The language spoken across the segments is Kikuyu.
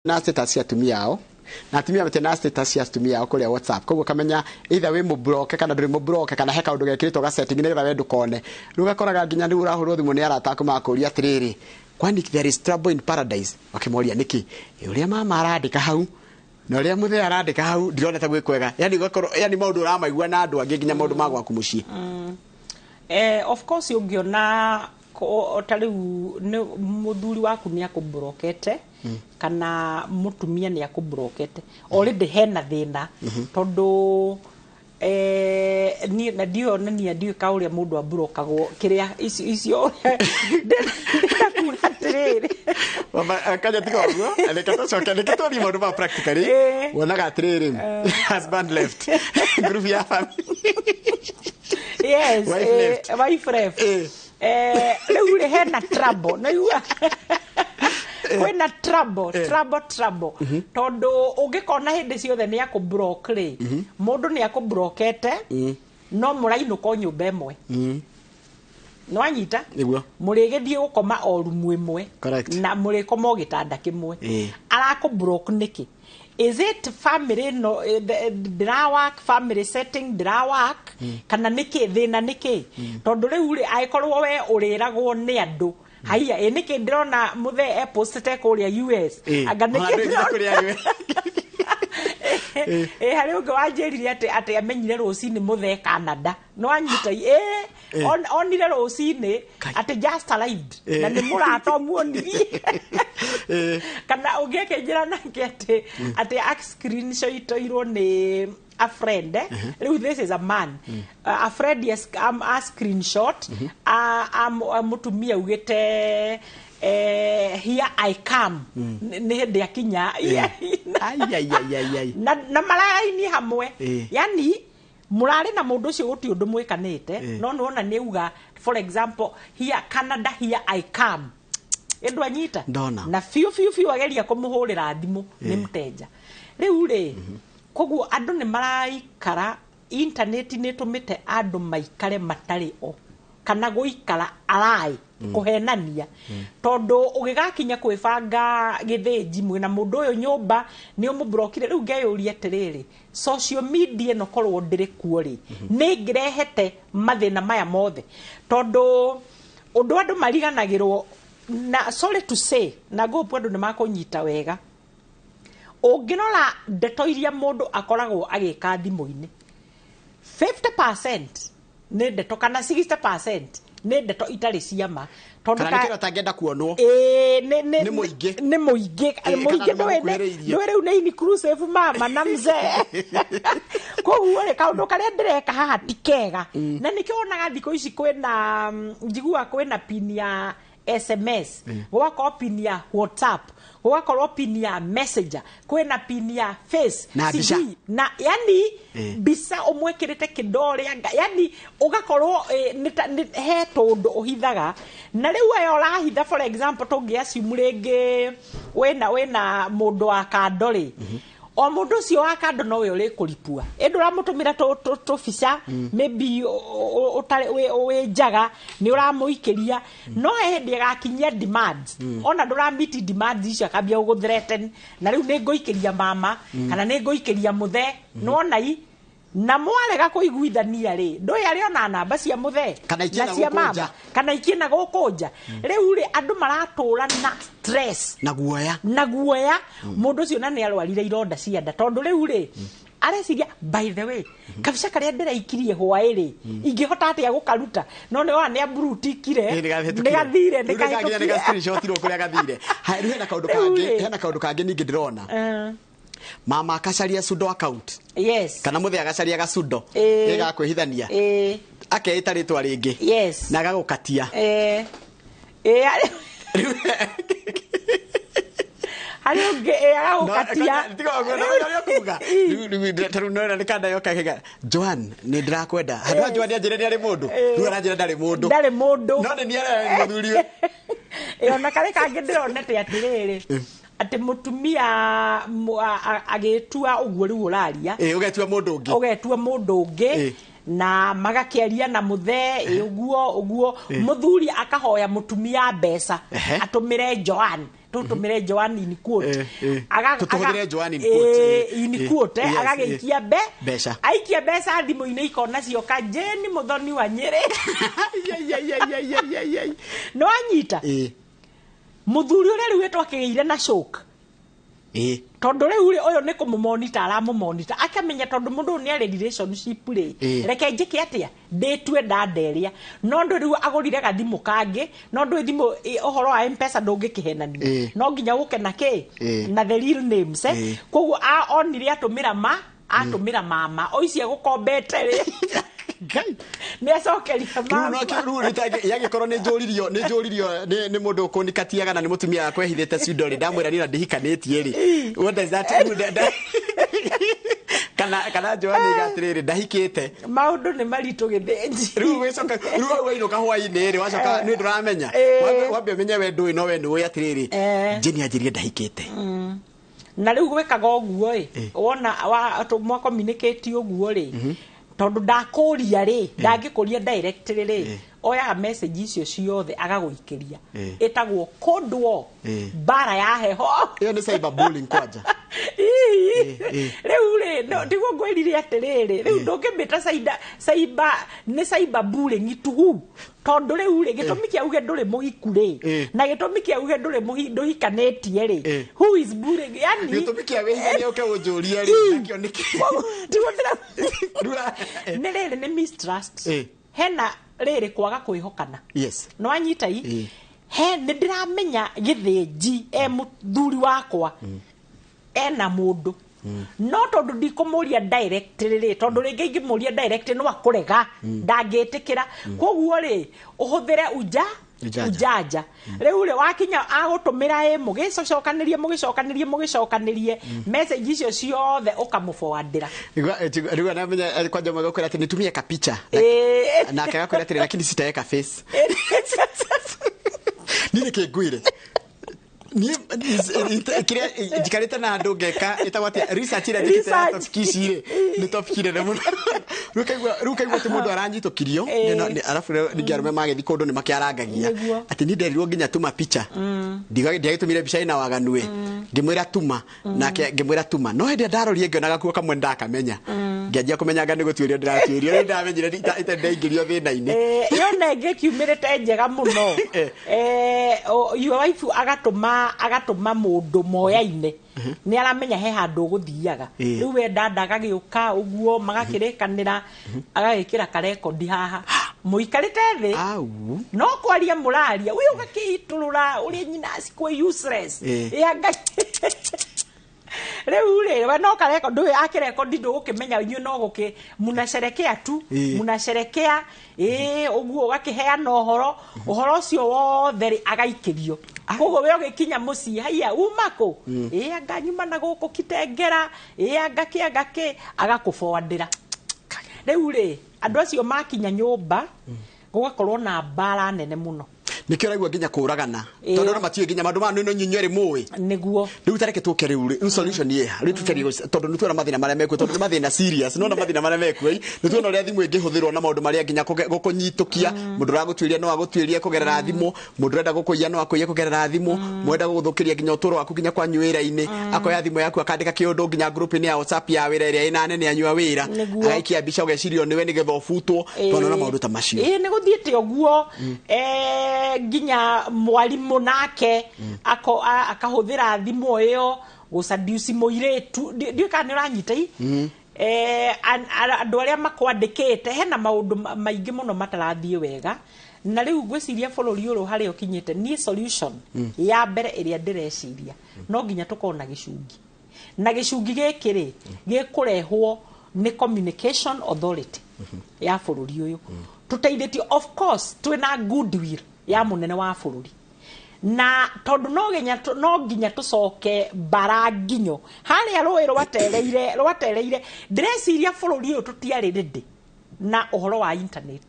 Na status cia atumia ao na atumia matirĩ na status cia atumia ao kũrĩa WhatsApp. Koguo kamenya either wĩ mũblock kana ndũrĩ mũblock, kana he kaũndũ gekĩrĩtwo ga setting nĩgetha we ndũkone. Rĩu ũgakoraga nginya rĩu ũrahũrwo thimũ nĩ arata aku magakũria atĩrĩrĩ, "Kwani there is trouble in paradise?" Ũkĩmoria nĩkĩ? "Ĩ, ũrĩa mama arandĩka hau na ũrĩa mũthee arandĩka hau, ndirona ta gwĩ kwega." Yani ũgakorwo, yani maũndũ ũramaigua na andũ angĩ, nginya maũndũ ma gwaku mũciĩ. Of course, ũngĩona ta rĩu nĩ mũthuri waku nĩ akũmburokete kana mũtumia nĩ akũmburokete, already hena thĩna, tondũ niĩ na ndiũĩ onania ndiũĩ ka ũrĩa mũndũ amburokagwo kĩrĩa icio icio ndĩrenda kuga atĩrĩrĩ. Kanya tiga ũguo, reke tũcoke, reke twarie maũndũ ma practically. Wonaga atĩrĩrĩ, husband left group ya family. Wife left. Wife left. Rĩu rĩ, hena trouble, naigua kwĩna trouble, trouble, trouble, tondũ ũngĩkona hĩndĩ ciothe nĩ akũblock rĩ, mũndũ nĩ akũblokete no mũrainũka o nyũmba ĩmwe, nĩwanyita? Nĩguo. Mũrĩgĩthiĩ gũkoma o rumu ĩmwe na mũrĩkoma o gĩtanda kĩmwe. Arakũblock nĩkĩ? Is it family no ndĩra work, family setting ndĩra work, kana nĩkĩ thĩna nĩkĩ? Tondũ rĩu rĩ, angĩkorwo we ũrĩragwo nĩ andũ haiya, ĩ nĩkĩ ndĩrona mũthee epostete kũrĩa US? Anga Ona nĩkĩ andũ aingĩ kũrĩa US. Ĩ harĩ ũngĩ wanjĩrire atĩ amenyire rũcinĩ mũthee Canada, nĩwanyita? Ĩ onire rũcinĩ Kai. atĩ just arrived na nĩ mũrata ũmuonirie. Kana ũngĩ akĩnjĩra nake atĩ screenshot-irwo nĩ a friend, eh? Rĩu this is a man, a friend, yes, a screenshot a mũtumia ugĩte, "Here I come." Nĩ hĩndĩ akinya. Ai, ai, ai, ai, ai. Na mararaini hamwe. Yani mũrarĩ na mũndũ ũcio gũtirĩ ũndũ mwĩkanĩte, no nĩwona nĩ uga, for example, "Here Canada, here I come." Ĩndũ anyita. Ndona. Na biũ biũ biũ ageria kũmũhũrĩra thimũ nĩ mteja rĩu rĩ. Koguo andũ nĩ maraikara, intaneti nĩ ĩtũmĩte andũ maikare matarĩ o kana gũikara arai kũhenania, tondũ ũgĩgakinya kwĩbanga gĩthĩnji mwĩna mũndũ ũyũ nyũmba nĩ ũmũbrokire. Rĩu ngeyũria atĩrĩrĩ, social media ĩno korwo ndĩrĩ kuo rĩ, nĩ ĩngĩrehete mathĩna maya mothe? Tondũ ũndũ andũ mariganagĩrwo na, sorry to say, na ngũpu andũ nĩ makũnyita wega, ũngĩrora ndeto iria mũndũ akoragwo agĩka thimũ-inĩ, 50% nĩ ndeto kana 60% nĩ ndeto itarĩ cia ma, tondũ Kana nĩ kĩrĩa ũtangĩenda kuonwo. Ĩĩ, Nĩ mũingĩ. Nĩ mũingĩ. Ĩĩ, mũingĩ. Kana Ndũĩ nĩmagũkuhĩrĩirie. Ndũĩ rĩu nĩ inclusive mama na mzee. Koguo rĩ, kaũndũ karĩa ndĩreka haha ti kega, na nĩkĩo wonaga thikũ ici kwĩna njiguaga kwĩna pin ya SMS, gũgakorwo pin ya WhatsApp, gũgakorwo pin ya Messenger, kwĩna pin ya Face. Na mbica. Sijui, na yani mbica ũmwĩkĩrĩte kĩndore anga, yani ũgakorwo he tũndũ ũhithaga na rĩu aya ũrahitha. For example, tũngĩ assume rĩngĩ wĩna mũndũ wa kando rĩ, o mũndũ ũcio wa kando nowe ũrĩkũripua, ĩndĩ ũramũtũmĩra tũbica maybe ũtarĩ wĩ njaga, nĩ ũramũikĩria, no he hĩndĩ agakinyia demands, ona ndũramiti demands icio, akambia gũgũthreaten na rĩu nĩ ngũikĩria mama kana nĩ ngũikĩria mũthee. Nĩwona i na mwarega kũiguithania rĩ, ndũĩ arĩ ona namba cia mũthee Kana ikie na na cia gũkũ mama nja. Kana ikie na gũkũ nja. Rĩu rĩ, andũ maratũra na stress na guoya. Na guoya. Mũndũ ũcio na nĩ arwarire ironda cia nda, tondũ rĩu rĩ, areciria, "By the way, kabica karĩa ndĩraikirie hwaĩ rĩ, ingĩhota atĩa gũkaruta?" No nĩ wona nĩ amburutikire. Ĩĩ, nĩgahĩtũkire. Nĩ gathire. Rĩu nĩgakinya nĩ ga-screenshotirwo kũrĩa gathire. Haya, rĩu hena kaũndũ Rĩu kangĩ rĩ. Hena kaũndũ kangĩ ningĩ ndĩrona, mama akacaria pseudo account kana mũthee agacaria gacundo ĩgakwĩhithania, akeĩta rĩtwa rĩngĩ na agagũkatia. Harĩ ũngĩ agagũkatia. Tiga ũguo, na ũrĩa ũkuga. Rĩu nona nĩ kanda yoka kĩga, "Joan, nĩ ndĩrakwenda." Handũ ha Joan anjĩre nĩ arĩ mũndũ, rĩu aranjĩra ndarĩ mũndũ. Ndarĩ mũndũ. No nĩ niĩ arĩ mũthuriwe. Ĩ, ona karĩ kangĩ ndĩronete atĩrĩrĩ, atĩ mũtumia agĩtua ũguo rĩu ũraria. Ĩ, ũgetua mũndũ ũngĩ. Ũgetua mũndũ ũngĩ na magakĩaria na mũthee, ĩ ũguo ũguo, mũthuri akahoya mũtumia mbeca atũmĩre Joan. Tũtũmĩre Joan in quote. Tũtũhũthĩre Joan in quote, In quote, yes, agagĩikia Mbeca. Aikia mbeca thimũ-inĩ, ikona cioka Jane Mũthoni wa Nyĩrĩ. Ai, ai, ai, ai, ai, ai, ai. Nĩ wanyita? Mũthuri ũrĩa rĩu twakĩgĩire na shock, tondũ rĩu rĩ, ũyũ nĩ kũmũmonita aramũmonita, akamenya tondũ mũndũ ũyũ nĩ arĩ relationship rĩ, reke njĩke atĩa, ndĩtue ndanda ĩrĩa no ndũ rĩu agũrire gathimũ kangĩ, no ndũ thimũ ũhoro wa Mpesa ndũngĩkĩhenania, no nginya ũke na kĩ, na the real names, eh. Koguo onire atũmĩra ma atũmĩra mama o ici egũkombete rĩ, Ngai. Nĩ acokeria Rĩu mama. no rĩu yagĩkorwo nĩ njũririo nĩ mũndũ ũkũnikatia kana nĩ mũtumia wakwa ehithĩte cindo rĩ, ndamwĩra niĩ na ndihikanĩtie rĩ, what does that do? Kana Joan iga atĩrĩrĩ, ndahikĩte. Maũndũ nĩ maritũ, gĩthĩnji. Rĩu wĩcoka rĩu hau wainũka hwainĩ rĩ, wacoka nĩ ndũramenya. Wambe ũmenye we ndũĩ, no we nĩ ũĩ atĩrĩrĩ, Jane anjĩrire ndahikĩte. Na rĩu gwĩkaga ũguo ĩ, wona mwa communicate ũguo rĩ, tondũ ndakũria rĩ, ndangĩkũria directly rĩ, oyaga message icio ciothe agagũikĩria. Ĩtagwo cold war, mbara ya heho. Ĩyo nĩ cyber bullying kwanja. Ii. Rĩu rĩ, tiguo ngwĩrire atĩrĩrĩ, rĩu ndũngĩmĩta cyber, nĩ cyber bullying tuhu, tondũ rĩu rĩ, gĩtũmi kĩa uge ndũrĩ mũhiku rĩ, na gĩtũmi kĩa uge ndũrĩ ndũhikanĩtie rĩ, who is bullying yani? Gĩtũmi kĩa wĩhithania ũke ũnjũrie rĩ, nakĩo nĩ kĩ? Tiguo Rĩu nĩ rĩrĩ, nĩ mistrust. Hena rĩrĩ kwaga kwĩhokana. Nĩ wanyita i? He nĩ ndĩramenya gĩthĩnji e mũthuri wakwa ena mũndũ, no tondũ ndikũmũria directly rĩ, tondũ rĩngĩ ingĩmũria directly no akũrega, ndangĩtĩkĩra. Koguo rĩ, ũhũthĩre uja Ujanja. Ujanja. Rĩu rĩ, wakinya agũtũmĩra ĩ, mũgĩcokanĩrie mũgĩcokanĩrie mũgĩcokanĩrie message icio ciothe, ũkamũforwardĩra. Rĩu anamenya kwanja magakwĩra atĩ nitumie kapicha, na akagakwĩra atĩrĩ, lakini sitaweka face. Niĩ nĩkĩ ngwĩre, niĩ kĩrĩa njikarĩte na andũ ngeka ĩtagwo atĩa, research ĩrĩa njĩkĩte ya Research. topic ici rĩ, nĩ topic nene mũno. Rĩu ũkaigua atĩ mũndũ aranyitũkirio, arabu ningĩ arũme magĩthiĩ kũndũ nĩ makĩarangagia atĩ niĩ nderirwo nginya tuma picha. Ndiagĩtũmire mbica ĩna waganu ĩ, ngĩmwĩra tuma, nake ngĩmwĩra tuma, no hĩndĩ ĩrĩa ndarorie ngĩona gakuo kamwe ndakamenya, ngĩanjia kũmenya anga nĩ gũtuĩrio ndĩratuĩrio. Rĩu ndamenyire ite ndaingĩrio thĩna-inĩ. Ĩyo na ĩngĩ kiumĩrĩte njega mũno. Your wife agatũma mũndũ moyaine, nĩ aramenya he handũ ũgũthiaga. Rĩu we dada agagĩũka ũguo, magakĩrĩkanĩra, agagĩkĩra karekondi haha mũikarĩte thĩ, Au. no kwaria mũraria, ũyũ ũgakĩitũrũra ũrĩa nyina cikũ useless. Ya Ngai. Rĩu rĩ, we no karekondi ũyũ akĩrekondi, ndũgũkĩmenya, inyuĩ no gũkĩ mũnacerekea tu, mũnacerekea ĩĩ ũguo, ũgakĩheana ũhoro, ũhoro ũcio wothe rĩ, agaikĩrio. Koguo we ũgĩkinya mũciĩ, haiya, uma kũ? Ĩĩ, anga nyuma na gũkũ Kitengera, ĩĩ, anga kĩ, anga kĩ, agakũbwandĩra. Rĩu rĩ, andũ acio makinya nyũmba gũgakorwo na mbara nene mũno. Nĩkĩo ũraigua nginya kũragana, tondũ andũ matiũĩ nginya maũndũ maya nĩ inyuĩ erĩ mũĩ. Nĩguo. Rĩu tareke tũke rĩu rĩ, rĩu solution ĩha rĩu tũcarie tondũ nĩ tuona mathĩna marĩa mekuo, tondũ nĩ mathĩna serious, nona mathĩna marĩa mekuo ĩ, nĩ tuona ũrĩa thimũ ĩngĩhũthĩrwo na maũndũ marĩa nginya gũkũnyitũkia. Mũndũ ũragũtuĩria no agũtuĩrie kũgerera thimũ, mũndũ ũrenda gũkũiya no akũiye kũgerera thimũ, mũndũ ũrenda gũgũthũkĩria nginya ũtũũro waku nginya kwanyu wĩra-inĩ, akoya thimũ yaku akandĩka kĩũndũ nginya group-inĩ ya WhatsApp ya wĩra ĩrĩa ĩna anene anyu a wĩra, agaikia mbica ũgeciria nĩwe nĩgetha ũbutwo. Twanona maũndũ ta macio. Ĩĩ, nĩ gũthiĩte ũguo. Nginya mwarimũ nake akahũthĩra thimũ ĩyo gũcaduci mũirĩtu. Ndiũĩ kana nĩ ũranyita i. Andũ arĩa makwandĩkĩte, hena maũndũ maingĩ mũno matarathiĩ wega, na rĩu ngwĩciria bũrũri ũyũ harĩa ũkinyĩte, niĩ solution ya mbere ĩrĩa ndĩreciria, no nginya tũkorwo na gĩcungi, na gĩcungi gĩkĩ rĩ, gĩkũrehwo nĩ Communication Authority ya bũrũri ũyũ, tũteithĩtio of course, twĩna goodwill ya mũnene wa bũrũri, na tondũ no nginya tũcoke mbara nginyo harĩa rũĩ rwatereire rwatereire. Ndĩreciria bũrũri ũyũ tũtiarĩ ready na ũhoro wa internet.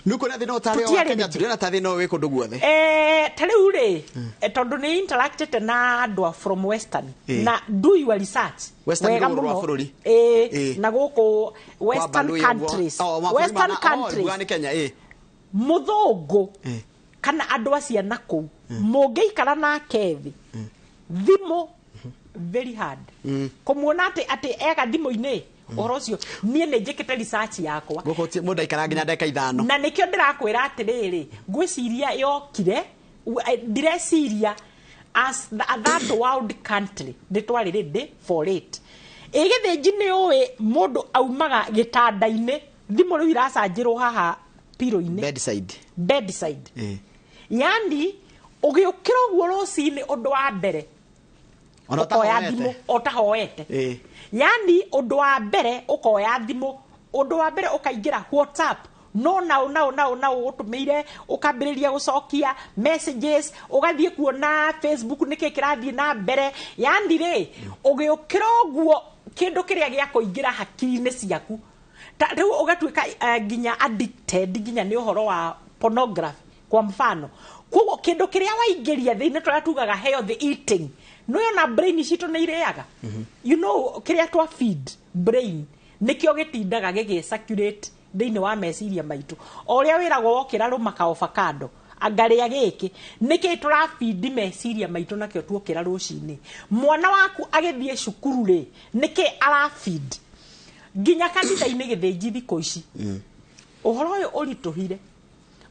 Nĩ ũkuona thĩna ũtarĩ wa Tũtiarĩ Kenya, ready. tũrĩona ta thĩna ũyũ wĩ kũndũ guothe. Ta rĩu rĩ, tondũ nĩ interacted na andũ a from western, na do your research Western wega rũgũrũ rwa mũno. bũrũri. Na gũkũ western Kwamba nũĩ ũguo. countries, Oh, mabũrũri western oh, countries, Uganda nĩ Kenya, mũthũngũ. Kana andũ a ciana kũu mũngĩikara nake thĩ, thimũ very hard kũmuona atĩ ega thimũ-inĩ. Ũhoro ũcio niĩ nĩ njĩkĩte research yakwa. Gũkũ mũndũ aikara nginya ndagĩka 5. Na nĩkĩo ndĩrakwĩra atĩrĩrĩ, ngwĩciria yokire ndireciria as a third world country nĩ twarĩ ready for it. Ĩgĩthĩnji nĩ ũĩ mũndũ aumaga gĩtanda-inĩ, thimũ rĩu iracanjĩrwo haha pillow-inĩ. Bedside. Bedside. Yani ũgĩũkĩra ũguo rũcinĩ, ũndũ wa mbere Ona ũkoya ũtahoete. thimũ ũtahoete. Yani ũndũ wa mbere ũkoya thimũ, ũndũ wa mbere ũkaingĩra WhatsApp, no nau nau nau nau ũtũmĩire, ũkambĩrĩria gũcokia messages, ũgathiĩ kuona Facebook nĩkĩ kĩrathiĩ na mbere. Yani rĩ, ũgĩũkĩra ũguo, kĩndũ kĩrĩa gĩa kũingĩra hakiri-inĩ ciaku ta rĩu ũgatuĩka nginya addicted nginya nĩ ũhoro wa pornography kwa mfano. Koguo kĩndũ kĩrĩa waingĩria thĩinĩ, tũrĩa tugaga healthy eating, nĩyona brain citũ nĩ irĩaga, kĩrĩa twa feed brain nĩkĩo gĩtindaga gĩgĩ circulate thĩinĩ wa meciria maitũ. O ũrĩa wĩragwo wokĩra rũma ka avocado, angarĩa gĩkĩ, nĩkĩ tũrabindi meciria maitũ nakĩo tuokĩra rũcinĩ. Mwana waku agĩthiĩ cukuru rĩ, nĩkĩ arafeed? Nginya kanitha-inĩ, gĩthĩnji, thikũ ici ũhoro ũyũ ũritũhire,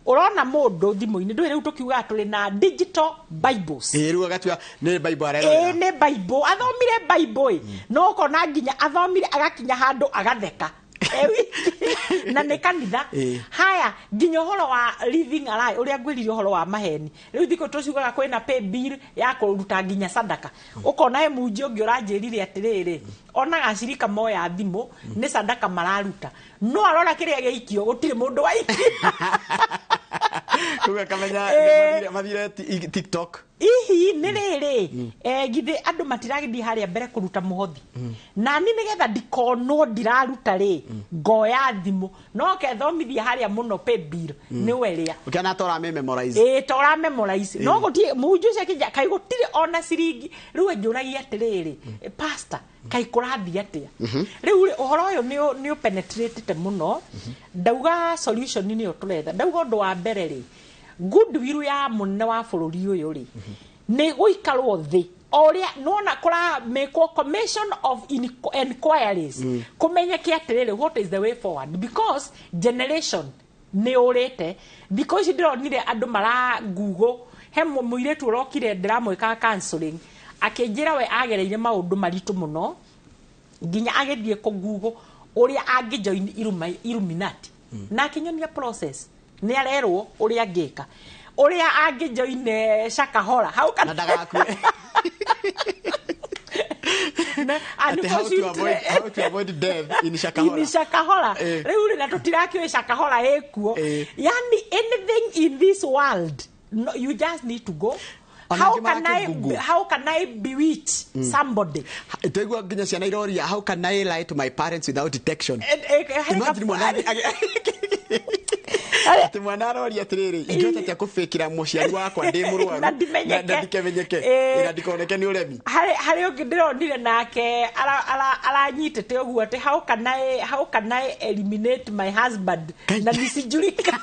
ũrona mũndũ thimũ-inĩ, ndũĩ rĩu tũkiugaga tũrĩ na digital bibles. Ĩ, rĩu agatua nĩ Bible arerorera. Nĩ Bible athomire, Bible ĩ, no ũkona nginya athomire agakinya handũ agatheka E wiki. Na nĩ kanitha. Haya, nginya ũhoro wa living a lie, ũrĩa ngwĩrire ũhoro wa maheni, rĩu thikũ tũciugaga kwĩna pay bill ya kũruta nginya sadaka. Ũkona he munji ũngĩ ũranjĩrire atĩrĩrĩ, onaga acirika moya thimũ nĩ sadaka mararuta, no arora kĩrĩa gĩikio gũtirĩ mũndũ waikia. Koguo akamenya mathire TikTok. Ihi nĩ rĩrĩ, githĩ andũ matiragĩthiĩ harĩa mbere kũruta mũhothi? Nani nĩgetha ndikonwo ndiraruta rĩ, ngoya thimũ no kethomithia harĩa mũno pay bill nĩwe rĩa. Ũkĩona ta ũramĩ memorize. Ĩ, ta ũra memorize, no gũtirĩ mũhunjia ũcio akĩnja kaĩ gũtirĩ ona ciringi. Rĩu anjũragia atĩrĩrĩ, pastor, kaĩ kũrathiĩ atĩa rĩu rĩ? Ũhoro ũyũ nĩ ũpenetratĩte mũno. Ndauga solution nĩyo tũretha. Ndauga ũndũ wa mbere rĩ, goodwill ya mũnene wa bũrũri ũyũ rĩ, nĩ gũikarwo thĩ o ũrĩa nona kũramĩkwo commission of inquiries, kũmenyeke atĩrĩrĩ, what is the way forward, because generation nĩ ũrĩte. Thikũ ici ndĩronire andũ mara google. He mũirĩtu ũrokire ndĩramwĩkaga counseling, akĩnjĩra we agereire maũndũ maritũ mũno nginya agĩthiĩ kũ google ũrĩa angĩjoin Illuminati, na akĩnyonia process, nĩ arerwo ũrĩa angĩka, ũrĩa angĩjoin Shakahola hau. Na ndagakue. Atĩ how to Unfortunately- avoid, how to avoid death in Shakahola. In Shakahola. Rĩu rĩ, na tũtirakĩũĩ Shakahola ĩkuo. Yani anything in this world, no, you just need to go. Ona How angĩ can I, marakĩ-Google. how can I bewitch somebody? Twaigua nginya ciana iroria, "How can I lie to my parents without detection?" Harĩ Imagine mwana atĩ mwana aroria atĩrĩrĩ, ingĩhota atĩa kũbĩkĩra mũciari wakwa ndĩ mũrwaru Na ndimenyeke. Na ndikemenyeke, na ndikoneke nĩ ũremi? Harĩ ũngĩ ndĩronire nake aranyitĩte ũguo atĩ how can I eliminate my husband na nisijulikane.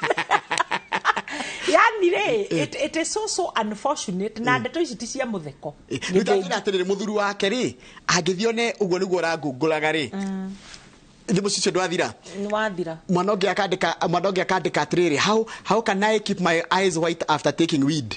Yani rĩ, it is so so unfortunate, na ndeto ici ti cia mũtheko. Rĩu tanjĩra atĩrĩrĩ, mũthuri wake rĩ, angĩthiĩ one ũguo nĩguo ũrangungũraga rĩ, thimũ cicio ndwathira. Nĩ wathira. Mwana ũngĩ akandĩka atĩrĩrĩ, how can I keep my eyes white after taking weed?"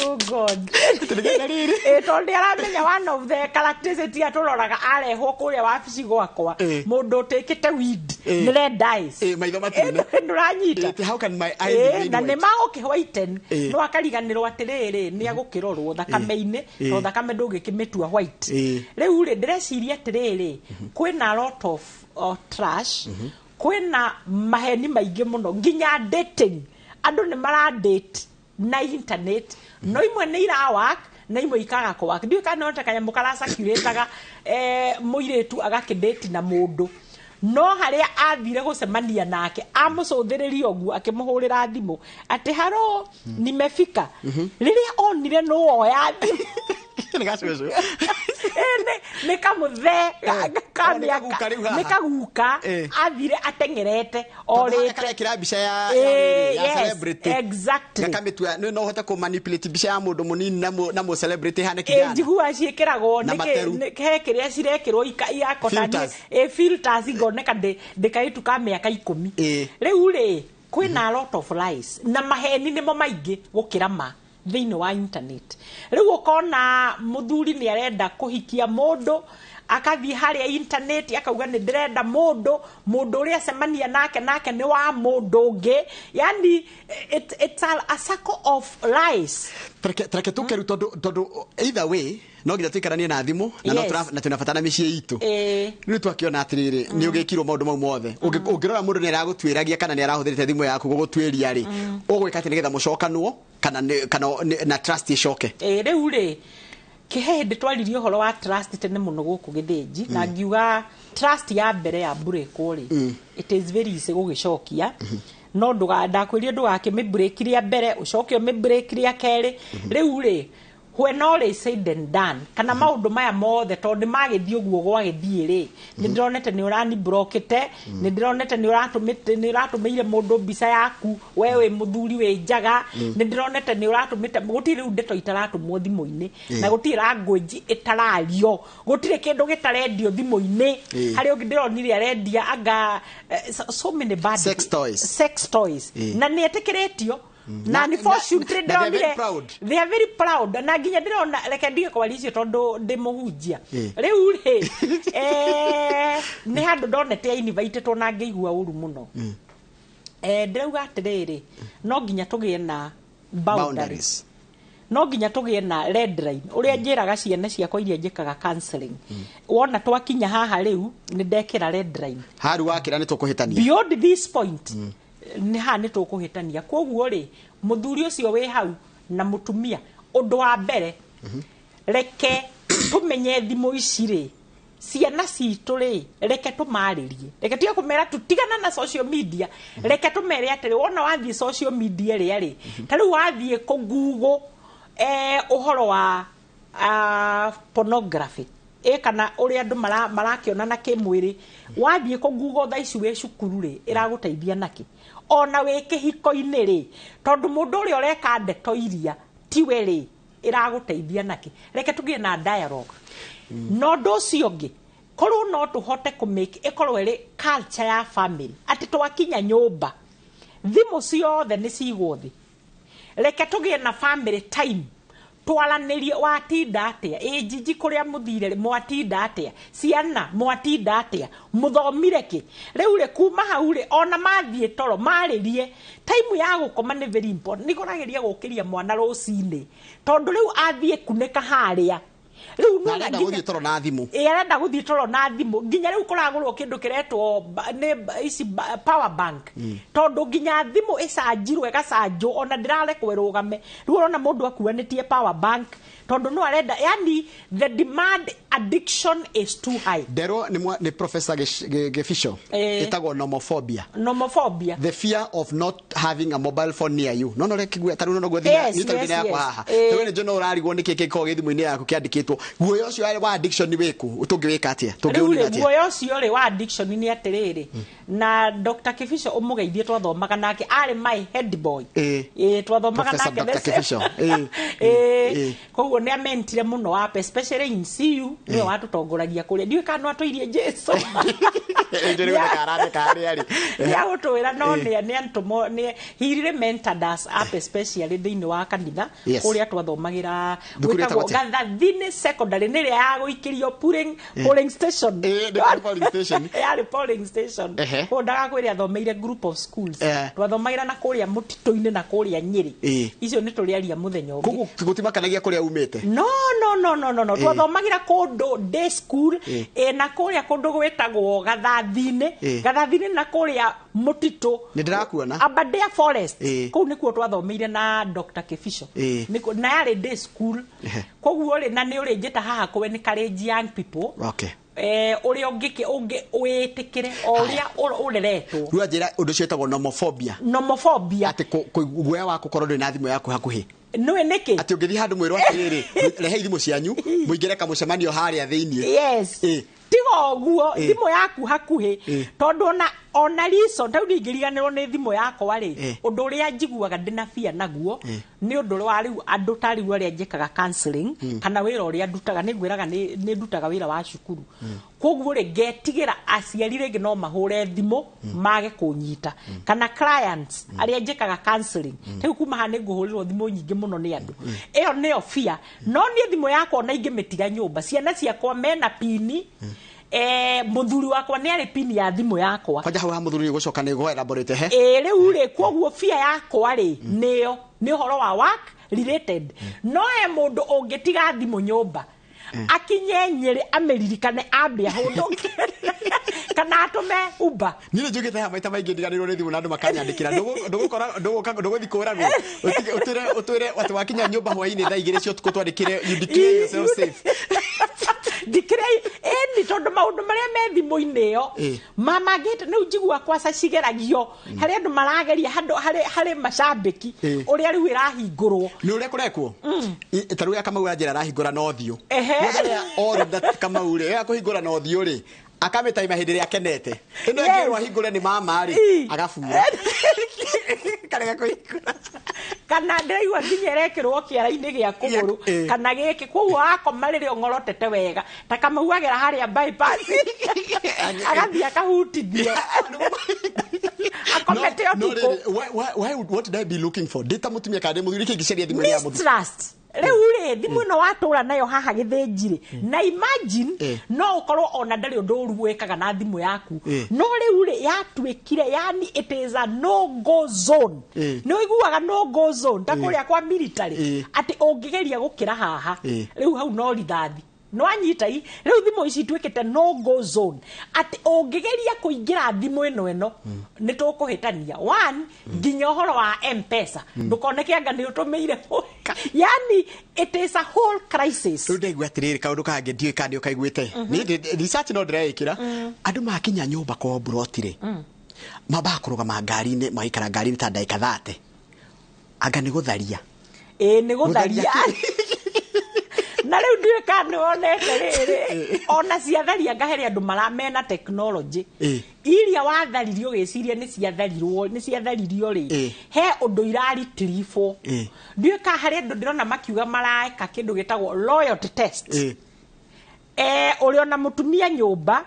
Oh God. Atĩ nĩgetha rĩrĩ. Tondũ nĩ aramenya one of the characteristics iria tũroraga arehwo kũrĩa wabici gwakwa, mũndũ ũtĩkĩte weed nĩ red eyes. Maitho matune. Ndũranyita. Atĩ how can my eyes remain Na nĩ white? magũkĩ whiten, no akariganĩrwo atĩrĩrĩ, nĩ agũkĩrorwo thakame-inĩ, to thakame ndũngĩkĩmĩtua white. Rĩu rĩ, ndĩreciria atĩrĩrĩ, kwĩna a lot of trash, kwĩna maheni maingĩ mũno, nginya dating, andũ nĩ mara date na internet, no imwe nĩ irawork na imwe ikaga kũwork. Ndiũĩ kana no ta kanyamũ karacirculateaga, mũirĩtu agakĩdate na mũndũ, no harĩa athire gũcemania nake amũcũthĩrĩria ũguo, akĩmũhũrĩra thimũ atĩ, "Haro, nimefika." Rĩrĩa onire nũ woya thimũ. Nĩ gacũcũ. Nĩ kamũthee ka O, nĩ mĩaka kaguka rĩu haha. Nĩ kaguka. Athire ateng'erete orĩte. Karekĩra mbica ya Yes, celebrity. exactly. Gakamĩtua no ũhote kũ manipulate mbica ya mũndũ mũnini na mũ celebrity hane kijana. Njiguaga ciĩkĩragwo Na materu. He kĩrĩa cirekĩrwo igakota. Filters. Filters igoneka ndĩ kairĩtu ka mĩaka 10. Rĩu rĩ, kwĩna a lot of lies na maheni nĩmo maingĩ gũkĩra ma thĩinĩ wa internet. Rĩu ũkona mũthuri nĩ arenda kũhikia mũndũ, akathiĩ harĩa internet akauga nĩ ndĩrenda mũndũ, mũndũ ũrĩa acemania nake nĩ wa mũndũ ũngĩ. Yani it's a circle of lies. Tareke tũke rĩu, tondũ either way no nginya tũikaranie na thimũ na no na twĩna bata na mĩciĩ itũ. Rĩu twakĩona atĩrĩrĩ, nĩ ũgĩkirwo maũndũ mau mothe. Ũngĩrora mũndũ nĩ aragũtuĩragia kana nĩ arahũthĩrĩte thimũ yaku gũgũtuĩria rĩ, ũgwĩka atĩ nĩgetha mũcokanwo kana na trust icoke? Rĩu rĩ, kĩhe hĩndĩ twaririe ũhoro wa trust tene mũno gũkũ Gĩthĩnji, na ngiuga trust ya mbere ya breakwo rĩ, it is very easy gũgĩcokia, no ndakwĩrire ndũgakĩmĩ break rĩa mbere, ũcoke ũmĩ break rĩa kerĩ. Rĩu rĩ, when all is said and done, kana maũndũ maya mothe tondũ nĩ magĩthiĩ ũguo gwagĩthiĩ rĩ, nĩ ndĩronete nĩ ũrani blockĩte, nĩ ndĩronete nĩ ũratũmĩte, nĩ ũratũmĩire mũndũ mbica yaku we wĩ mũthuri wĩ njaga, nĩ ndĩronete nĩ ũratũmĩte. Gũtirĩ rĩu ndeto itaratũmwo thimũ-inĩ, na gũtirĩ language ĩtarario, gũtirĩ kĩndũ gĩtarendio thimũ-inĩ. Harĩ ũngĩ ndĩronire arendia anga so many bad Sex toys. Sex toys. Na nĩ etĩkĩrĩtio na unfortunately Na they are very ndĩronire proud. They are very proud. Na nginya ndĩrona, reke ndige kwaria icio tondũ ndĩ mũhunjia. Rĩu rĩ, nĩ handũ ndonete invitĩtwo na ngĩigua ũru mũno. Ndĩrauga atĩrĩrĩ, no nginya tũgĩe na boundaries. Boundaries. No nginya tũgĩe na red line. Ũrĩa njĩraga ciana ciakwa iria njĩkaga counseling, wona twakinya haha rĩu nĩ ndekĩra red line. Haru wakĩra nĩ tũkũhĩtania. Beyond this point, nĩ haha nĩ tũkũhĩtania. Koguo rĩ, mũthuri ũcio wĩ hau na mũtumia, ũndũ wa mbere, reke tũmenye thimũ ici rĩ, ciana citũ rĩ, reke tũmarĩrie, reke tige kũmera tutigana na social media. Reke tũmere atĩrĩ, wona wathiĩ social media ĩrĩa rĩ, ta rĩu wathiĩ kũ Google ũhoro wa pornography kana ũrĩa andũ marakĩonana kĩmwĩrĩ, wathiĩ kũ Google thaa ici wĩ cukuru rĩ, ĩragũteithia nakĩ? Ona wĩ kĩhiko-inĩ rĩ, tondũ mũndũ ũrĩa ũreka ndeto iria tiwe rĩ, ĩragũteithia nakĩ? Reke tũgĩe na dialogue. Na ũndũ ũcio ũngĩ, korwo no tũhote kũ make ĩkorwo ĩrĩ culture ya family atĩ twakinya nyũmba thimũ ciothe nĩ cigwo thĩ, reke tũgĩe na family time, twaranĩrie, watinda atĩa, ĩ njiji kũrĩa mũthire rĩ, mwatinda atĩa, ciana mwatinda atĩa, mũthomire kĩ. Rĩu rĩ, kuma hau rĩ, ona mathiĩ toro marĩrie, time ya gũkoma nĩ very important. Nĩ kũrageria gũkĩria mwana rũcinĩ tondũ rĩu athiĩ kunĩka harĩa rĩu Na nĩwona arenda nginya gũthiĩ toro na thimũ. Ĩ, arenda gũthiĩ toro na thimũ. Nginya rĩu kũragũrwo kĩndũ kĩretwo nĩ ici power bank, tondũ nginya thimũ ĩcanjirwo ĩgacanjwo, ona ndĩrarekwo ĩrũgame. Rĩu ũrona mũndũ akuanĩtie power bank tondũ no arenda. Yani the demand, addiction is too high. Nderwo nĩ Professor Gĩbico ĩtagwo nomophobia. Nomophobia. The fear of not having a mobile phone near you. No reke ta rĩu no guo thimũ nĩ tarĩu yakwa haha. Tarĩu nĩ njũĩ no ũrarigwo nĩkĩ kĩkoragwo gĩ thimũ-inĩ yaku kĩandĩkĩtwo. Guoya ũcio wa addiction nĩ wĩkũ? Tũngĩwĩka atĩa? Rĩu Tũngĩũnina rĩ, atĩa? Guoya ũcio rĩ wa addiction nĩ atĩrĩrĩ, na Dr. Kibico ũmũgeithie, twathomaga nake, arĩ my head boy. Ĩ, twathomaga Professor nake Dr. Kibico. Ĩ, koguo nĩ amentire mũno up, especially in CU, nĩwe watũtongoragia kũrĩa. Ndiũĩ kana no atũirie Jesu. Njũĩ nĩ gũtheka aratheka harĩa rĩ. Nĩ agũtwĩra, no nĩ antũmo nĩ he really mentored us up, especially thĩinĩ wa kanitha kũrĩa twathomagĩra Thukuru gwĩtagwo ĩtagwo atĩa? Gathathini Secondary, nĩ ĩrĩa ya gũikĩrio polling station. Ĩ, nĩ polling station. Yarĩ polling station. Koguo ndagakwĩre athomeire group of schools. Twathomagĩra na kũrĩa mũtitũ-inĩ na kũrĩa Nyĩrĩ. Icio nĩ tũrĩaria mũthenya ũngĩ. Koguo gũtimakanagia kũrĩa umĩte. No, no, no, no, no, no. Twathomagĩra kũndũ day school, na kũrĩa kũndũ gwĩtagwo Gathathini. Gathathini na kũrĩa mũtitũ. Nĩ ndĩrakuona. Aberdare Forest. Kũu nĩkuo twathomeire na Dr. Kibico. Na yarĩ day school. Koguo rĩ, na nĩ ũrĩ njĩta haha kũ encourage young people. Ũrĩa ũngĩ wĩtĩkĩre o ũrĩa ũreretwo. Rĩu anjĩra ũndũ ũcio wĩtagwo nomophobia. Nomophobia. Atĩ guoya wa gũkorwo ndũrĩ na thimũ yaku hakuhĩ. Nĩũĩ nĩkĩ? Atĩ ũngĩthiĩ handũ mwĩrwo atĩrĩrĩ, rehei thimũ cianyu mũingĩre kamũcemanio harĩa thĩiniĩ. Yes. Tiga ũguo, thimũ yaku hakuhĩ, tondũ ona reason ta rĩu ingĩriganĩrwo nĩ thimũ yakwa rĩ, ũndũ ũrĩa njiguaga ndĩna bia naguo nĩ ũndũ wa rĩu andũ ta rĩu arĩa njĩkaga counseling kana wĩra ũrĩa ndutaga, nĩ ngwĩraga nĩ ndutaga wĩra wa cukuru. Koguo rĩ, ngetigĩra aciari rĩngĩ no mahũre thimũ mage kũnyita, kana clients arĩa njĩkaga counseling. Rĩu kuma haha nĩ ngũhũrĩrwo thimũ nyingĩ mũno nĩ andũ. Ĩyo nĩyo fear. No niĩ thimũ yakwa ona ingĩmĩtiga nyũmba, ciana ciakwa mena pini, mũthuri wakwa nĩ arĩ pini ya thimũ yakwa. Kwanja hau ha mũthuri gũcoka nĩ gũ elaborate he. Rĩu rĩ, koguo fear yakwa rĩ nĩyo nĩ ũhoro wa work related. No he mũndũ ũngĩtiga thimũ nyũmba akinye Nyĩrĩ amĩririkane ambe ahũndũke kana atũme Uber. Niĩ nĩ njugĩte haha maita maingĩ ndiganĩrwo nĩ thimũ na andũ makanyandĩkĩra, ndũgũkora ndũgũka ndũgũthiĩ kũragwo, ũtwĩre atĩ wakinya nyũmba hwainĩ thaa 2 cia ũtukũ twandĩkĩre you declare yourself safe. Declare ĩni, tondũ maũndũ marĩa me thimũ-inĩ ĩyo mamangĩte rĩu njigua kwaca cigeragio harĩ andũ marageria handũ harĩ macambĩki ũrĩa rĩu ĩrahingũrwo. Nĩ ũrĩa kũrekwo ta rĩu ya Kamau anjĩra arahingũra na ũthiũ. Rĩrĩa oru Kamau rĩ akũhingũra na ũthiũ rĩ akamĩtaima hĩndĩ ĩrĩa akenete. Ĩno ĩngĩrwo ahingũre nĩ mama rĩ agabura karega kũhingũra. Kana ndĩraigua nginya ĩrekĩrwo kĩara-inĩ gĩa kũgũrũ kana gĩkĩ, koguo wakoma rĩrĩa ũng'orotete wega ta Kamau agera harĩa bypass agathiĩ akahutithio akomete ũtukũ. What did I be looking for? Ndĩ ta mũtumia kana ndĩ mũthuri kĩ ingĩcaria thimũ ya mũthuri? Mistrust. Rĩu rĩ, thimũ ĩno watũra nayo haha gĩthĩnji rĩ, na imagine no ũkorwo ona ndarĩ ũndũ ũru wĩkaga na thimũ yaku, no rĩu rĩ yatuĩkire, yani it is a no go zone. Nĩ ũiguaga no go zone ta kũrĩa kwa military, atĩ ũngĩgeria gũkĩra haha rĩu hau no rithathi. No anyita i rĩu thimũ ici ituĩkĩte no go zone, atĩ ũngĩgeria kũingĩra thimũ ĩno nĩ tũkũhĩtania. One, nginya ũhoro wa M-Pesa ndũkoneke anga nĩ ũtũmĩire, yani it is a whole crisis. Rĩu ndaigua atĩrĩrĩ, kaũndũ kangĩ ndiũĩ kana nĩ ũkaiguĩte, niĩ research no ndĩreĩkĩra, andũ makinya nyũmba kwao mburoti rĩ, mambaga kũrũgama ngari-inĩ, magaikara ngari-inĩ ta ndagĩka 30, anga nĩ gũtharia. Ĩĩ, nĩ gũtharia. Na rĩu ndiũĩ kana nĩ wonete rĩrĩ, ona ciatharia ngaheria andũ mena technology iria watharirio ũgĩciria nĩ ciatharirwo, nĩ ciatharirio rĩ, he ũndũ iraritiribwo. Ndiũĩ kana harĩ andũ ndĩrona makiuga mareka kĩndũ gĩtagwo loyalty test. Ũrĩ ona mũtumia nyũmba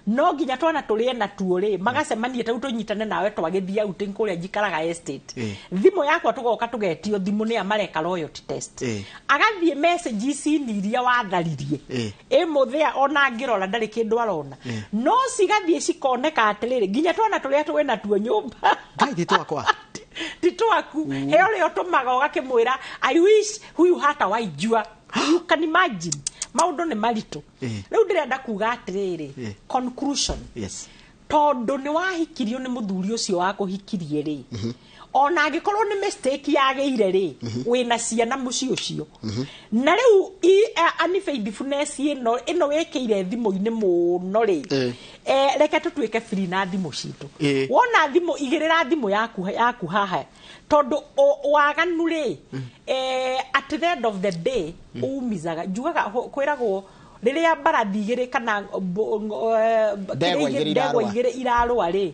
no nginya twana tũrĩe natuo rĩ, magacemania tau tũnyitane nawe twagĩthiĩ outing kũrĩa njikaraga estate. Thimũ yakwa tũgoka tũgetio thimũ nĩ a mareka loyalty test. Agathiĩ message ici iria watharirie ĩ mũthĩa ona angĩrora ndarĩ kĩndũ arona, no cigathiĩ cikoneka atĩrĩrĩ nginya twana tũrĩa twĩ natuo nyũmba. Ngai ti twakwa, ti twaku. He ũrĩa ũtũmaga ũgakĩmwĩra I wish huyu hata waijua. You can imagine maũndũ nĩ maritũ. Rĩu ndĩrenda kuga atĩrĩrĩ, conclusion. Yes. Tondũ nĩ wahikirio nĩ mũthuri ũcio wakũhikirie rĩ, ona angĩkorwo nĩ mistake yagĩire rĩ, wĩna ciana mũciĩ ũcio. Na rĩu unfaithfulness ĩno wĩkĩire thimũ-inĩ mũno rĩ, reke tũtuĩke free na thimũ citũ. Wona thimũ, igĩrĩra thimũ yaku haha, tondũ waganu rĩ, at the end of the day umizaga. Njugaga kwĩragwo rĩrĩa mbarathi igĩrĩ kana ndegwa igĩrĩ irarũa rĩ,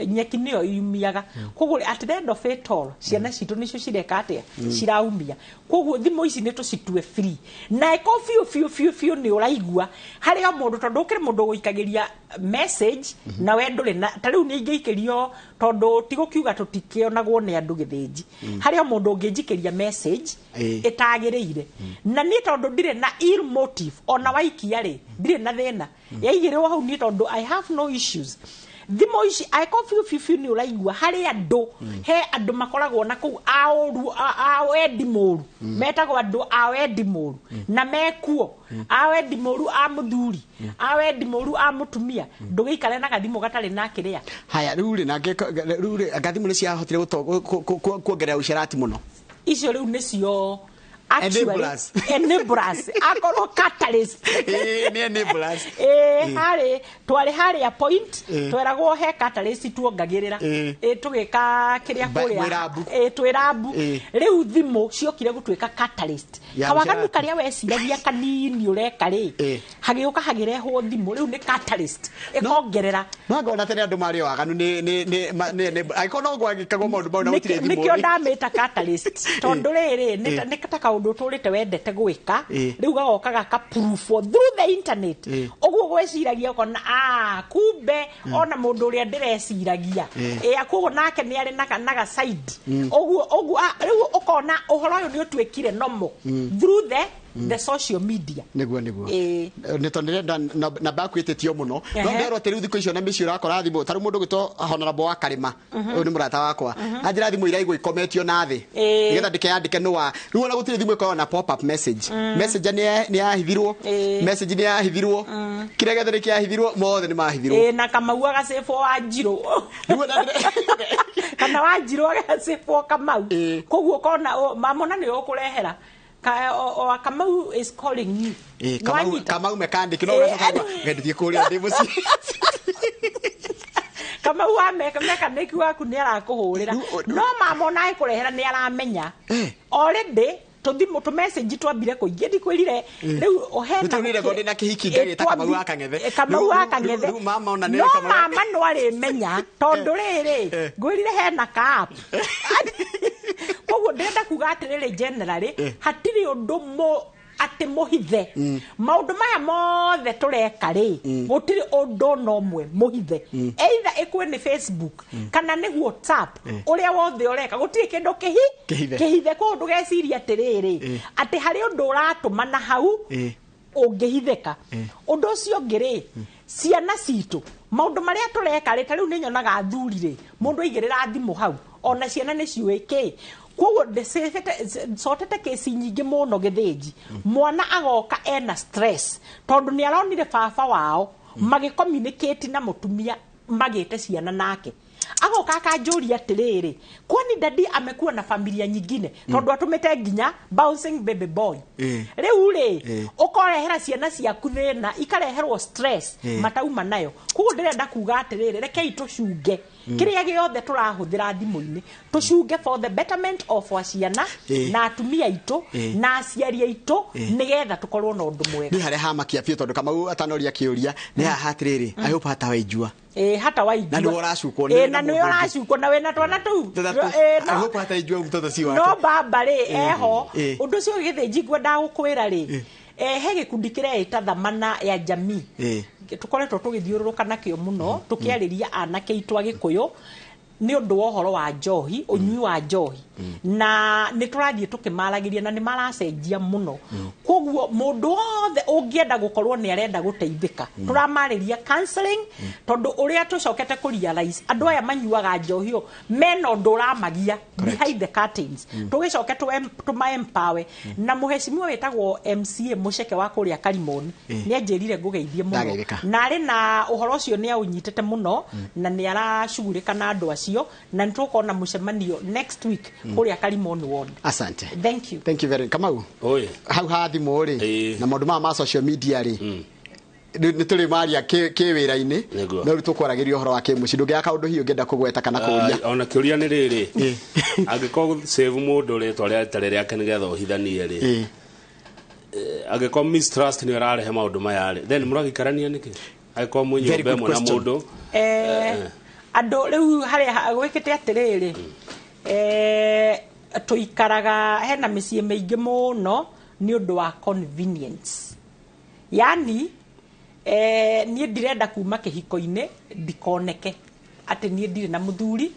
nyeki nĩyo yumiaga. Koguo at the end of it all ciana citũ nĩcio cireka atĩa, ciraumia. Koguo thimũ ici nĩ tũcitue free na ĩko biũ biũ biũ biũ nĩ ũraigua harĩ o mũndũ, tondũ ũkĩrĩ mũndũ ũgũikagĩria message na we ndũrĩ na ta rĩu nĩ ingĩikĩrio, tondũ tigũkiuga tũtikĩonagwo nĩ andũ gĩthĩnji. Harĩ o mũndũ ũngĩnjikĩria message ĩtagĩrĩire, na niĩ tondũ ndirĩ na ill motive ona waikia rĩ, ndirĩ na thĩna yaigĩrĩrwo hau niĩ tondũ I have no issues. Thimũ ici angĩkorwo biũ biũ biũ nĩ ũraigua harĩ andũ, he andũ makoragwo na kũu a ũru, a wendi mũru, metagwo andũ a wendi mũru, na mekuo a wendi mũru a mũthuri, a wendi mũru a mũtumia, ndũgĩikare na gathimũ gatarĩ na kĩrĩa. Haya, rĩu rĩ, na rĩu rĩ, anga thimũ nĩ ciahotire kuongerera ũcerati mũno. Icio rĩu nĩcio Actually, Enablers. Enablers akorwo catalyst. Ĩĩ, nĩ enablers. Ĩĩ, harĩ twarĩ harĩa point, tweragwo he catalyst tuongagĩrĩra. Ĩĩ, tũgĩka kĩrĩa kũrĩa. Mwĩ rambu. Ĩĩ, twĩ rambu. Rĩu thimũ ciokire gũtuĩka catalyst. Ya Kawaganu ũceraku. karĩa weciragia kanini ũreka rĩ, hagĩũka hagĩrehwo thimũ, rĩu nĩ catalyst ĩkongerera. No ngona tene andũ marĩ o aganu nĩ angĩkorwo no gwagĩkagwo maũndũ mau na gũtirĩ thimũ Nĩkĩo rĩ. Ndamĩta catalyst tondũ rĩrĩ nĩ ta kaũndũ ũtũrĩte wendete gwĩka, rĩu gagoka gaka proof through the internet. Ũguo gwĩciragia ũkona, ah, kumbe ona mũndũ ũrĩa ndĩreciragia ĩ koguo nake nĩ arĩ na ga side ũguo ah, rĩu ũkona ũhoro ũyũ nĩ ũtuĩkire normal through the social media. Nĩguo. Nĩ tondũ ndĩrenda namba yaku ĩtĩtio mũno, no ndĩrerwo atĩ rĩu thikũ icio na mĩciĩ ũrakora thimũ ta rĩu mũndũ ũgwĩtwo Honorable wa Karĩma, ũyũ nĩ mũrata wakwa, anjĩra thimũ iraigwo ikometio na thĩ nĩgetha ndĩkeyandĩke nĩ wa rĩu ona gũtirĩ thimũ ĩkoragwo na pop up message. Messenger nĩ yahithirwo, message nĩ yahithirwo, kĩrĩa gĩothe nĩ kĩahithirwo, mothe nĩ mahithirwo. Ĩĩ, na Kamau agacĩbwo wa Njirũ Rĩu ona kana wa Njirũ agacĩbwo Kamau. Koguo ũkona mamona nĩ ũkũrehera o Kamau is calling you. Kamau. Nĩwanyita? Kamau mechanic no ũgacoka uga, "Ngendithie kũrĩa ndĩ mũciĩ." Kamau wa mechanic waku nĩ arakũhũrĩra. No mamona agĩkũrehera nĩ aramenya already tũthimũ tũ message twambire kũingĩ, ndikwĩrire rĩu hena Nĩ tondũ ndĩ na kĩhiki ngagĩta Kamau wa Kang'ethe. Kamau wa Kang'ethe. Rĩu mama ona nĩ No Kamau wa- mama no arĩmenya tondũ rĩrĩ ngwĩrire hena ka app. Koguo ndĩrenda kuga atĩrĩrĩ, generally hatirĩ ũndũ mũ atĩ mũhithe. Maũndũ maya mothe tũreka rĩ, gũtirĩ ũndũ ona ũmwe mũhithe, either ĩkwe nĩ Facebook kana nĩ WhatsApp, ũrĩa wothe ũreka gũtirĩ kĩndũ Kĩhithe. Kĩhithe. Koguo ndũgecirie atĩrĩrĩ atĩ harĩ ũndũ ũratũmana hau ũngĩhithĩka. Ũndũ ũcio ũngĩ rĩ, ciana citũ, maũndũ marĩa tũreka rĩ, ta rĩu nĩ nyonaga athuri rĩ, mũndũ aigĩrĩra thimũ hau, ona ciana nĩ ciũĩ kĩ. Koguo ndĩcotete kĩci nyingĩ mũno gĩthĩnji, mwana agoka ena stress tondũ nĩ aronire baba wao magĩcommunicate na mũtumia magĩte ciana nake, agoka akanjũria atĩrĩrĩ, "Kwani daddy amekuwa na familia nyingine?" Tondũ atũmĩte nginya bouncing baby boy. Rĩu rĩ, ũkorehera ciana ciaku thĩna, ikareherwo stress matauma nayo. Koguo ndĩrenda kuga atĩrĩrĩ, rekei tũcunge kĩrĩa gĩothe tũrahũthĩra thimũ-inĩ, tũcunge for the betterment of our ciana na atumia aitũ na aciari aitũ, nĩgetha tũkorwo na ũndũ mwega. Nĩ harĩa hamakia biũ tondũ Kamau atanoria kĩũria nĩ haha atĩrĩrĩ, I hope hata waijua. Ĩ, hata waijua. Na nĩwe ũracukwo, Ĩ, nĩ na na nĩwe mũndũ ũngĩ. ũracukwo na wĩna twana tũu. Tũthatũ. Ĩ, no. I hope hata ijua mtoto si wake. No baba rĩ eho. Ũndũ ũcio gĩthĩnji ngwendaga gũkwĩra rĩ, he gĩkundi kĩreĩta Thamana ya Jamii. Tũkoretwo tũgĩthiũrũrũka nakĩo mũno tũkĩarĩria anake aitũ a Gĩkũyũ nĩ ũndũ wa ũhoro wa njohi, ũnyui wa njohi, na nĩ tũrathiĩ tũkĩmaragĩria na nĩ maracenjia mũno. Koguo mũndũ wothe ũngĩenda gũkorwo nĩ arenda gũteithĩka, tũramarĩria counseling, tondũ ũrĩa tũcokete kũ realize andũ aya manyuaga njohi ũ mena ũndũ ũramagia behind the curtains. Tũgĩcoke tũma empower na mũhecimiwa wĩtagwo MCA Mũceke wa kũrĩa Karimoni nĩ anjĩrire ngũgeithie mũno. Ndageithĩka. Na arĩ na ũhoro ũcio nĩ aũnyitĩte mũno na nĩ aracugurĩka na andũ acio, na nĩ tũkona mũcemanio next week kũrĩa Karimoni ward. Asante. Thank you. Thank you very much. Kamau. Oi. Hau ha thimũ rĩ na maũndũ maya ma social media rĩ, nĩ tũrĩ maria kĩ wĩra-inĩ. Nĩguo. No rĩu tũkwaragĩria ũhoro wa kĩmũciĩ, ndũngĩaga kaũndũ hihi ũngĩenda kũgweta kana kũũria? Ah, ona kĩũria nĩ rĩrĩ, angĩkorwo save mũndũ rĩtwa rĩa rĩtarĩ rĩake nĩgetha ũhithanie rĩ, angĩkorwo mistrust nĩ ĩrarehe maũndũ maya rĩ, then mũragĩikarania nĩkĩ angĩkorwo mwĩ Very nyũmba good ĩmwe na question. mũndũ? Andũ rĩu harĩa gwĩkĩte atĩrĩrĩ, tũikaraga hena mĩciĩ mĩingĩ mũno nĩ ũndũ wa convenience, yani niĩ ndirenda kuma kĩhiko-inĩ ndikoneke atĩ niĩ ndirĩ na mũthuri,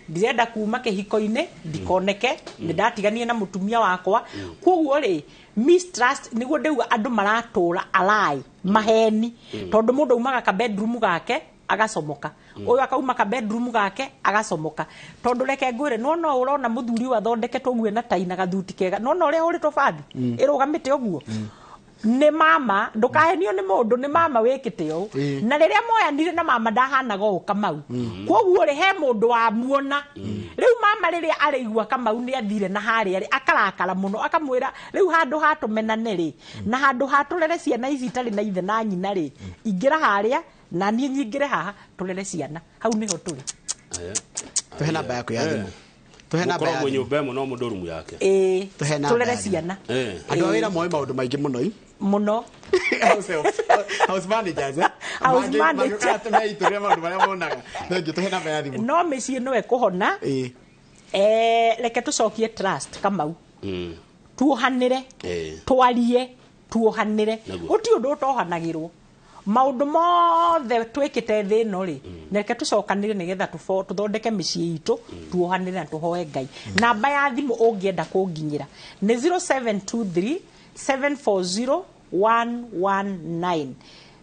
ndirenda kuma kĩhiko-inĩ ndikoneke nĩ ndatiganie na mũtumia wakwa. Koguo rĩ, mistrust nĩguo ndauga andũ maratũra alai maheni, tondũ mũndũ aumaga ka bedroom gake agacomoka, ũyũ akauma ka bedroom gake agacomoka. Tondũ reke ngwĩre, nona ũrona mũthuri ũyũ athondeketwo ũguo na tai na gathuti kega, nona ũrĩa ũrĩtwo bathi ĩrũgamĩte ũguo. Nĩ mama, ndũkahenio nĩ mũndũ, nĩ mama wĩkĩte ũũ. Na rĩrĩa moyanire na mama ndahanaga ũũ Kamau. Koguo rĩ, he mũndũ wamuona. Rĩu mama rĩrĩa arĩigua Kamau nĩ athire na harĩa rĩ, akarakara mũno, akamwĩra rĩu handũ ha tũmenane rĩ, na handũ ha tũrere ciana ici itarĩ na ithe na nyina rĩ, ingĩra harĩa na niĩ nyingĩre haha tũrere ciana. Hau nĩho tũrĩ. Tuhe namba yaku ya thimũ. Tuhe namba Mũkorwo ya mwĩ thimũ. nyũmba ĩmwe no mũndũ rumu yake. Ĩĩ, Tuhe namba tũrere ya thimũ. ciana. Andũ a wĩra moĩ maũndũ maingĩ mũno i. Mũno. House helps, house managers, eh? House Mangĩ- manager. mangĩũka tũmeitũrĩre maũndũ marĩa monaga. Thank you. Tuhe namba ya thimũ. No mĩciĩ no ĩkũhona. Reke tũcokie trust, Kamau. Tuohanĩre. Twarie, tuohanĩre. Naguo. Gũtirĩ ũndũ ũtohanagĩrwo. Maũndũ mothe twĩkĩte thĩ ĩno rĩ, reke tũcokanĩre nĩgetha tũthondeke mĩciĩ itũ, tuohanĩre na tũhoe Ngai. Namba ya thimũ ũngĩenda kũnginyĩra nĩ 0723 740 119,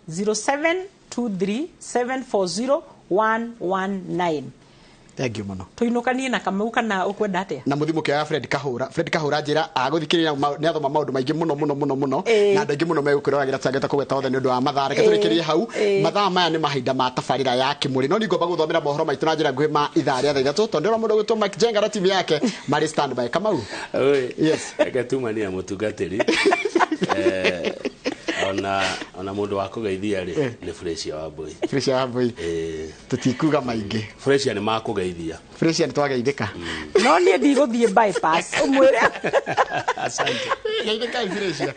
0723 740 119. Thank you mũno. Tũinũkanie na Kamau kana ũkwenda atĩa? Na mũthimũ kĩoya Fred Kahũra. Fred Kahũra njĩra agũthikĩrĩria nĩ athoma maũndũ maingĩ mũno mũno mũno mũno, na andũ aingĩ mũno megũkwĩroragĩra, tũtangĩhota kũgweta othe nĩ ũndũ wa mathaa. Reke tũrĩkĩrie hau. Mathaa maya nĩ mahinda ma tabarĩra ya kĩmũrĩ, no ningomba gũthomera mohoro maitũ na njĩra nguhĩ ma ithaa rĩa thaa 3, tondũ ndĩrona mũndũ ũgwĩtwo Mike Jenga na timu yake marĩ standby. Kamau. Oi. Yes. Reke tumania mũtungatĩri. Ona mũndũ wa kũgeithia rĩ, nĩ Fresia wa Mbui. Fresia wa Mbui. Tũtikuga maingĩ. Fresia nĩ makũgeithia. Fresia, nĩ twageithĩka. No niĩ ndigũthiĩ bypass, ũmwĩre. Asante. Geithĩkai, Fresia.